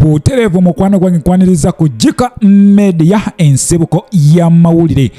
Butereevu mukwano gwange, nkwaniriza ku Jika Media, ensibuko y'amawulire.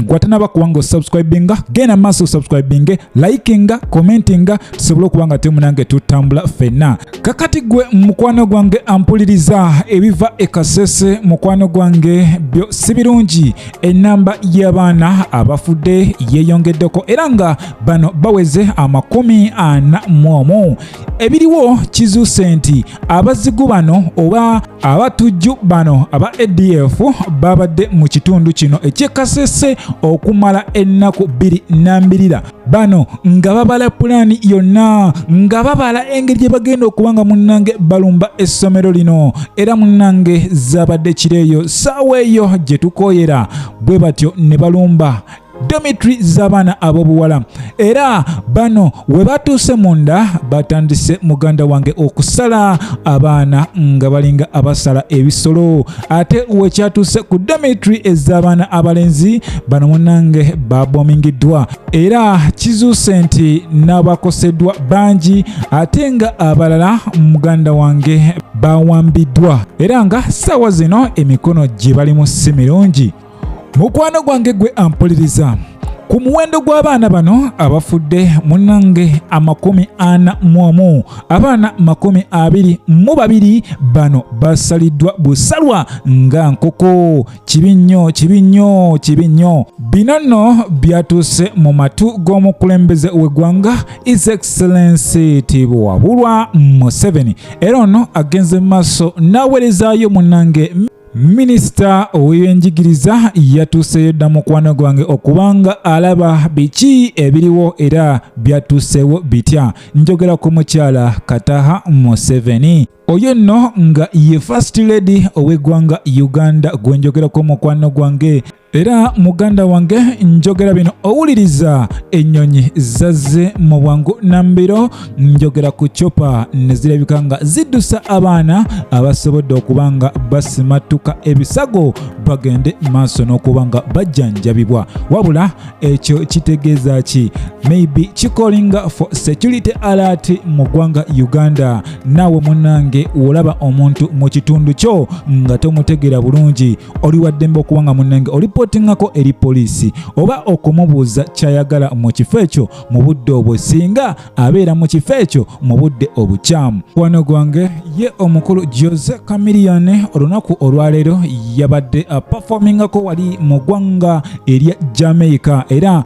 Gwatanaba kubanga osubscribinga, genda maaso osubscribinge, likinga, commentinga, tusobole okuba nga temunange tutambula ffenna. Kakati gwe mukwano gwange ampuliriza, ebiva e Kasese mukwano gwange byo si birungi. Enamba y'abaana abafudde yeeyongeddeko era nga bano baweze 41. Ebiriwo kizuuse nti abazigu bano oba abatujju bano aba ADF babadde mu kitundu kino eky'e Kasese okumala ennaku 2 nambirira. Bano nga babala pulaani yonna, nga babala engeri gye bagenda okuba nga munnange balumba essomero lino. Era munnange zabadde kireeyo saawa eyo gye tukooyera bwe batyo ne balumba dormitory z'abaana ab'obuwala. Era bano we batuuse munda, batandise muganda wange okusala abaana nga balinga abasala ebisolo. Ate wekyatuuse ku dormitory ez'abaana abalenzi, bano munnange babomingiddwa era kizuuse nti n'abakoseddwa bangi, ate nga abalala muganda wange bawambiddwa, era nga ssaawa zino emikono gye balimu si mirungi. Mukwano gwange gwe ampuliriza, ku muwendo gw'abaana bano abafudde munnange 41, abaana 22 bano basaliddwa busalwa nga nkoko. Kibi nnyo, kibi nnyo, kibi nnyo. Bino nno byatuuse mu matu g'omukulembeze w'eggwanga, His Excellency Tibuwabulwa Museveni, era ono agenze mu maaso n'aweerezaayo munnange minisita ow'ebyenjigiriza. Yatuuseyo dda mukwano gwange okubanga alaba biki ebiriwo era byatuusewo bitya. Njogera ku mukyala Kataha Museveni, oyo nno nga ye First Lady ow'eggwanga Uganda gwe njogerako mukwano gwange. Era muganda wange, njogera bino owuliriza ennyonyi zazze mu bwangu nambiro. Njogera ku chopper ne zirabika nga ziddusa abaana abasobodde okuba nga basimatuka ebisago bagende maaso n'okuba nga bajjanjabibwa. Wabula ekyo kitegeeza ki? Maybe kicallinga for security alert mu ggwanga Uganda. Naawe munnange olaba omuntu mu kitundu kyo nga tomutegeera bulungi, oli waddembe okuba nga munnange oripotingako eri poliisi oba okumubuuza kyayagala mu kifo ekyo mu budde obwo, singa abeera mu kifo ekyo mu budde obukyamu. Wano gwange ye omukulu Jose Chameleone olunaku olwaleero yabadde aperformingako wali mu ggwanga erya Jamaica era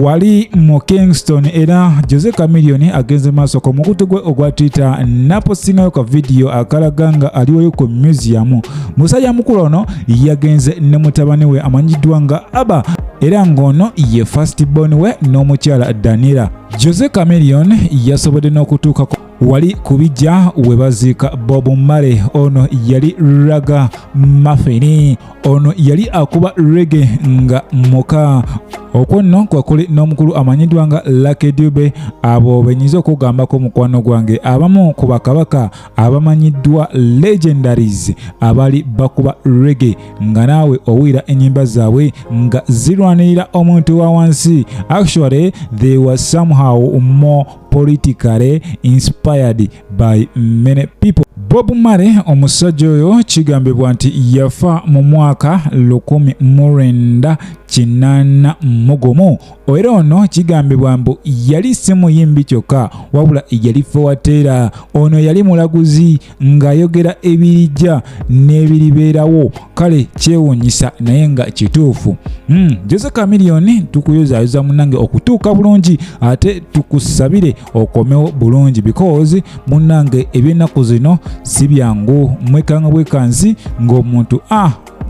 wali mu Kingston. Era Jose Chameleone agenze maaso ku mukutu gwe ogwa Twitter napostingayo ka vidiyo akalaga nga aliwoyo ku museum. Musajja mukulu ono yagenze ne mutabani we amanyiddwa nga Aba, era ng'ono ye first born we n'omukyala Daniela. Jose Chameleone yasobodde n'okutuukako wali ku bijja we baziika Bob Marley. Ono yali raggamuffin, ono yali akuba reggae nga muka. Okwo nno kwe kuli n'omukulu amanyiddwa nga Lucky Dube. Abo benyinza okugambako mukwano gwange abamu ku bakabaka abamanyiddwa legendaries abali bakuba reggae, nga naawe owulira ennyimba zaabwe nga zirwanirira omuntu wa wansi. Actually, they were somehow more politically inspired by many people. Bob Marley, omusajja oyo kigambibwa nti yafa mu mwaka 1981. Era ono kigambibwa mbu yali si muyimbi kyokka, wabula yali foreteller. Ono yali mulaguzi ng'ayogera ebirijja n'ebiribeerawo. Kale kyewuunyisa naye nga kituufu. Jose Chameleone, tukuyozaayoza munnange okutuuka bulungi, ate tukusabire okomewo bulungi, because munnange ebyennaku zino si byangu. Mwekanga bwekanzi ng'omuntu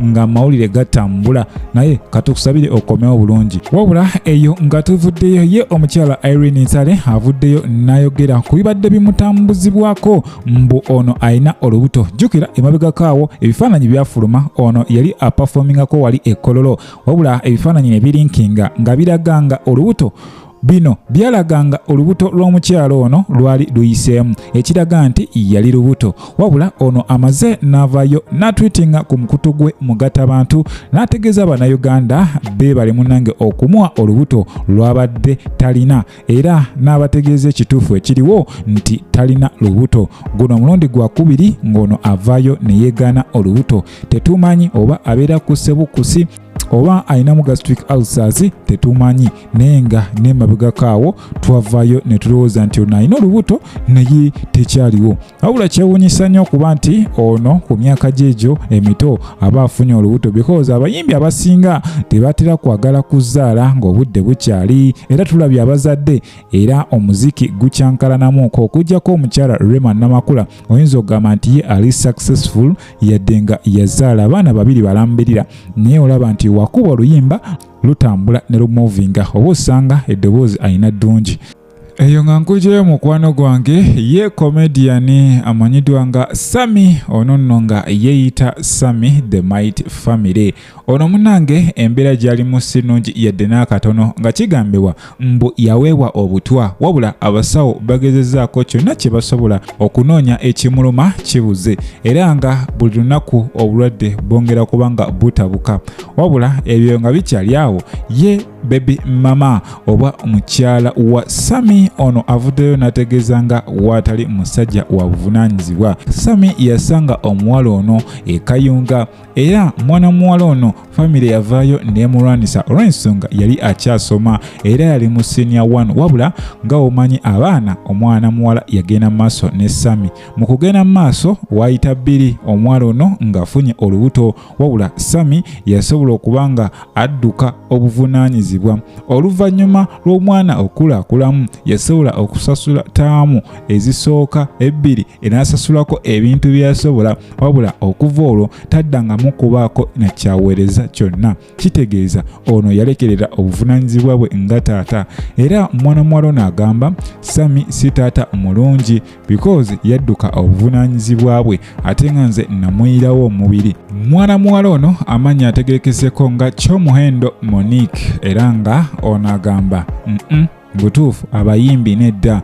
ng'amawulire gatambula, naye katukusabire okomewo bulungi. Wabula eyo nga tuvuddeyo, ye omukyala Irene Ntale avuddeyo n'ayogera ku bibadde bimutambuzibwako mbu ono alina olubuto. Jjukira emabegako awo ebifaananyi byafuluma, ono yali aperformingako wali e Kololo, wabula ebifaananyi ne birinkinga nga biraga nga olubuto Bino byalaga nga olubuto lw'omukyala ono lwali luyiseemu, ekiraga nti yali lubuto. Wabula ono amaze n'avaayo n'atwitinga ku mukutu gwe mugattabantu n'ategeeza Bannayuganda beebale munnange okumuwa olubuto lw'abadde talina, era n'abategeeza ekituufu ekiriwo nti talina lubuto. Guno omulundi gwakubiri ng'ono avaayo ne yeegaana olubuto. Tetumanyi oba abeera ku sebukusi oba alinamu gastric ulcers, tetumanyi, naye nga nemabegako awo twavaayo ne tulowooza nti ono alina olubuto naye tekyaliwo. Wabula kyewuunyisa nnyo okuba nti ono ku myaka gye egyo emito aba afunye olubuto, because abayimbi abasinga tebatera kwagala kuzaala ng'obudde bukyali, era tulabye abazadde era omuziki gukyankalanamuko okuggyako omukyala Rema Namakula. Oyinza okugamba nti ye ali successful yadde nga yazaala abaana babiri balambirira, naye olaba nti wakuba oluyimba lutambula ne lumuvinga, oba osanga eddoboozi alina ddungi. Eyo nga nkujeyo mukwano gwange ye comedian amanyiddwa nga Sammy, ono nno nga yeeyita Sammy the Mighty Family. Ono munnange embeera gy'alimu si nnungi yadde n'akatono, nga kigambibwa mbu yaweebwa obutwa, wabula abasawo bagezezzaako kyonna kye basobola okunoonya ekimuluma kibuze, era nga buli lunaku obulwadde bwongera kuba nga butabuka. Wabula ebyo nga bikyali awo, ye baby mama oba mukyala wa Sammy ono avuddeyo n'ategeeza nga waatali musajja wa buvunaanyizibwa. Sammy yasanga omuwala ono e Kayunga, era mwana muwala ono famire yavaayo n'emulwanisa olw'ensonga yali akyasoma era yali mu senior 1. Wabula nga omanyi abaana, omwana muwala yagenda mu maaso ne Sammy. Mu kugenda mu maaso waayita bbiri omuwala ono ng'afunye olubuto, wabula Sammy yasobola okuba nga adduka obuvunaanyizibwa. Oluvannyuma lw'omwana okukulakulamu yasobola okusasula taamu ezisooka ebbiri n'asasulako ebintu bye yasobola, wabula okuva olwo taddangamu kubaako na kyaweereza kyonna. Kitegeeza ono yalekerera obuvunaanyizibwa bwe nga taata. Era mwana muwala ono agamba Sammy si taata mulungi because yadduka obuvunaanyizibwa bwe, ate nga nze namuyirawo omubiri. Mwana muwala ono amannya ategerekeseko nga Kyomuhendo Monique, era nga ono agamba butuufu abayimbi nedda.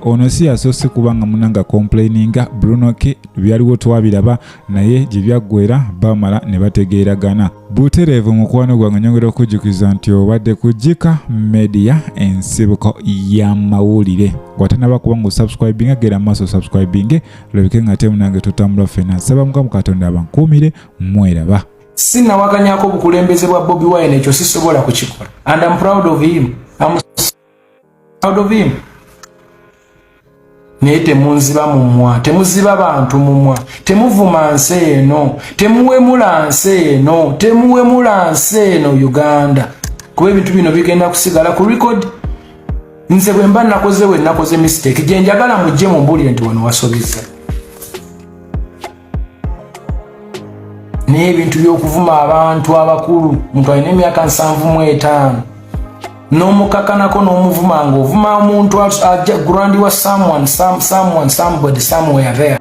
Ono si yasoose kubanga munanga complaininga Bruno K, byaliwo twabiraba, naye gye byaggwera bamala ne bategeeragana butereevu. Mukwano gwange, nyongera okujjukiza nti obadde ku Jika Media, ensibuko y'amawulire. Gwatanaba kuba nga osubscribinga, gera maaso osubscribinge, olabike nga ate munange tutambula ffenna. Nsaba Mukama Katonda abankuumire, mweraba. Sinawakanyako obukulembeze bwa Bobi Wine, ekyo sisobola kukikola, and I'm proud of him. I'm proud of him. Naye temunziba mumwa, temuziba bantu mumwa, temuvuma nsi eno, temuwemula nsi eno, temuwemula nsi eno Uganda, kuba ebintu bino bigenda kusigala ku record. Nze bwe mba nakoze, we nakoze mistake, gye njagala mujje mumbuulire nti wano wasobezza. Naye ebintu by'okuvuma abantu abakulu, omuntu alina emyaka 75 n'omukakanako n'omuvuma ng'ovuma omuntu ajja grand wa someone, some, someone, somebody, somewhere there.